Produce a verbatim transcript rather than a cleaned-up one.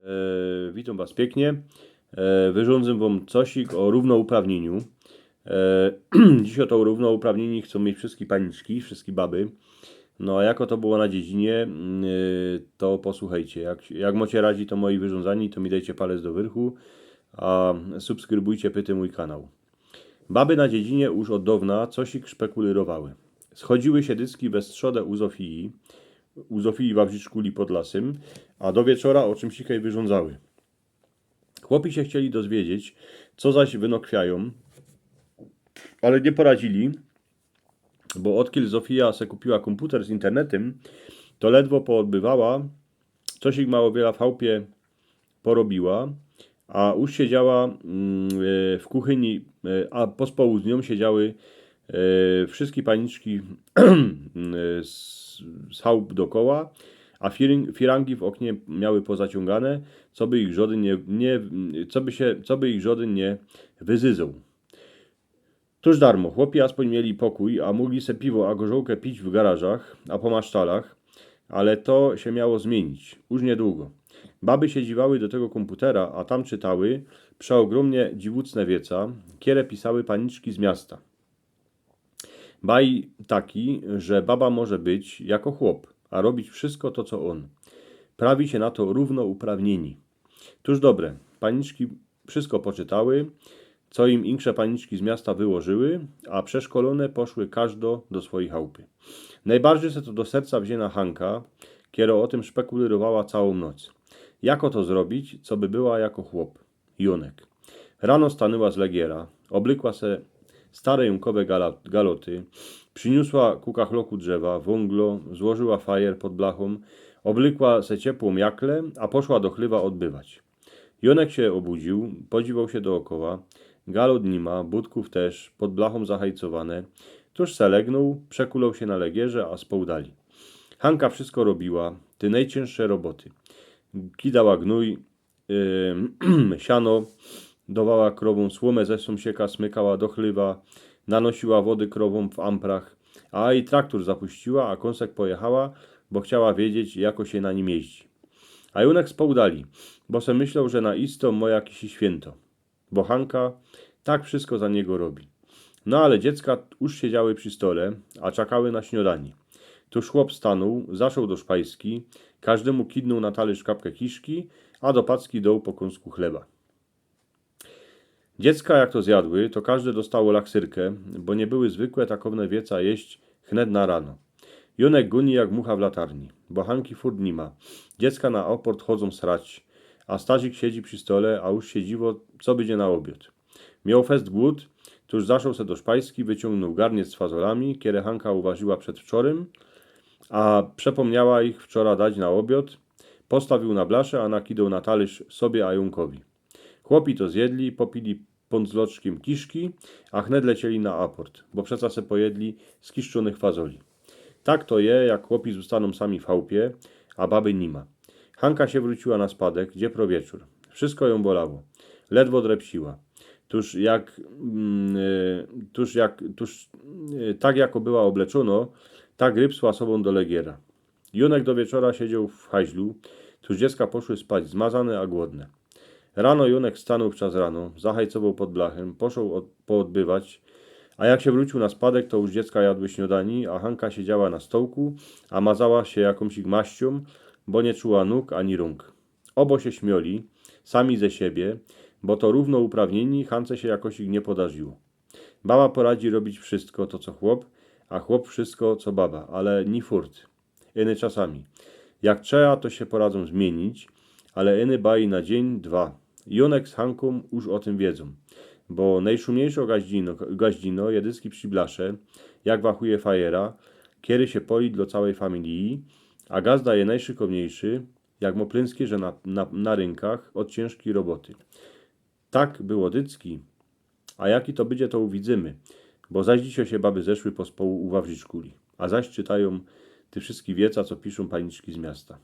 E, witōm was piyknie. E, wyrządzę wam cosik ô równouprawnieniu. E, dzisiej to równouprawnienie chcōm mieć wszyjske paniczki, wszyjske baby. No a jako to było na dziedzinie, mm, e, to posłuchejcie. Jak, jak mocie radzi to moje wyrządzanie, to mi dejcie palec do wyrchu, a subskrybujcie pyty mōj kanał. Baby na dziedzinie już od downa cosik szpekulyrowały. Schodziły sie dycki we strzodã u Zofii, u Zofii Wawrzyczkuli pod lasym, a do wieczora ô czymś sikaj wyrządzały. Chłopi sie chcieli dozwiedzieć, co zaś wynokwiajōm, ale niy poradzili, bo ôdkiel Zofia se kupiła kōmputer z internetym, to ledwo poodbywała, cosik mało wiela w chałpie porobiła, a już siedziała, mm, e, w kuchyni, e, a pospołudniu siedziały, e, wszyjske paniczki, e, z, z chałup dokoła, a firyng-, firangi w ôknie miały pozaciōngane, coby ich żodyn niy, niy, coby sie, coby ich żodyn niy wyzyzoł. Tōż darmo, chłopi aspōń mieli pokōj, a mogli se piwo a gorzołkã pić w garażach, a po masztalach, ale to sie miało zmiynić, już niydługo. Baby sie dziwały do tego kōmputera, a tam czytały przeôgrōmnie dziwucne wieca, kiere pisały paniczki z miasta. Baj taki, że baba może być jako chłop, a robić wszyjsko to, co ôn. Prawi sie na to równouprawnienie. Tōż dobre, paniczki wszyjsko poczytały, co im insze paniczki z miasta wyłożyły, a przeszkolōne poszły kŏżdo do swojij chałpy. Nojbardzij se to do serca wziyna Hanka, kiero ô tym szpekulyrowała cołkõ noc. Jako to zrobić, coby była jako chłop? Jónek. Rano stanōła z legiera, ôblykła se stare jónkowe gala-, galoty, prziniōsła ku kachloku drzewa, wōnglo, złożyła fajer pod blachōm, ôblykła se ciepłōm jakle, a poszła do chlywa ôdbywać. Jónek sie ôbudziōł, podziwoł sie dookoła, galot ni ma, bōtkōw tyż, pod blachōm zahajcowane. Tōż se legnōł, przekuloł sie na legierze, a społ dali. Hanka wszyjsko robiła, te nojciynższe roboty. Kidała gnōj, ym, siano, dowała krowōm, słōmã ze sōmsieka smykała do chlywa, nanosiła wody krowōm w amprach, a i traktōr zapuściła, a kōnsek pojechała, bo chciała wiedzieć, jako sie na nim jeździ. A Jónek społ dali, bo se myśloł, że na isto mŏ jakeś świynto, bo Hanka tak wszyjsko za niego robi. No ale dziecka już siedziały przi stole, a czekały na śniodanie. Tōż chłop stanōł, zaszoł do szpajzki, kŏżdymō kidnōł na talyrz kapkã kiszki, a do packi doł po kōnsku chleba. Dziecka jak to zjadły, to kŏżde dostało laksyrkã, bo niy były zwykłe takowne wieca jeść hnet na rano. Jónek gōni jak mucha w latarni, bo Hanki furt ni ma. Dziecka na ôport chodzōm srać, a starzik siedzi przi stole, a już sie dziwo, co bydzie na ôbiod. Mioł fest głōd, tōż zaszoł se do szpajzki, wyciōngnōł garniec z fazolami, kiere Hanka uwarziła przedwczorym, a przepōmniała ich wczora dać na ôbiod. Postawiōł na blasze, a nakidoł na talyrz sobie a Jónkowi. Chłopi to zjedli, popili pōndzloczkiym kiszki, a hnet lecieli na ôport, bo przeca se pojedli z kiszczōnych fazoli. Tak to je, jak chłopi zostanōm sami w chałpie, a baby ni ma. Hanka sie wrōciła na spadek dziepro wieczōr. Wszyjsko jōm bolało. Ledwo drepsiła. Tōż jak, mm, e, tōż jak, tōż, e, tak jako była ôbleczōno, tak rypsła sobōm do legiera. Jónek do wieczora siedzioł w haźlu, tōż dziecka poszły spać zmazane a głodne. Rano Jónek stanōł wczas rano, zahajcowoł pod blachym, poszoł ôd-, poodbywać, a jak sie wrōciōł na spadek, to już dziecka jadły śniodanie, a Hanka siedziała na stołku, a mazała sie jakōmś maściōm, bo niy czuła nōg ani rōnk. Ôbŏ sie śmioli, sami ze siebie, bo to równouprawnienie Hance sie jakoś niy podarziło. Baba poradzi robić wszyjsko to, co chłop, a chłop wszyjsko, co baba, ale niy furt. Iny czasami. Jak trzeba, to sie poradzōm zmiynić, ale iny baj na dziyń, dwa. Jónek z Hankōm już ô tym wiedzōm, bo nojszumiyjszŏ gaździno, gaździno je dycki przi blasze, jak wachuje fajera, kiery sie poli dlŏ cołkij familiji, a gazda je nojszykowmiyjszŏ, jak mŏ plynskierze na, na, na rynkach ôd ciynżkij roboty. Tak było dycki, a jaki to bydzie, to uwidzymy, bo zaś dzisiej sie baby zeszły pospołu u Wawrzyczkuli, a zaś czytajōm te wszyjske wieca, co piszōm paniczki z miasta.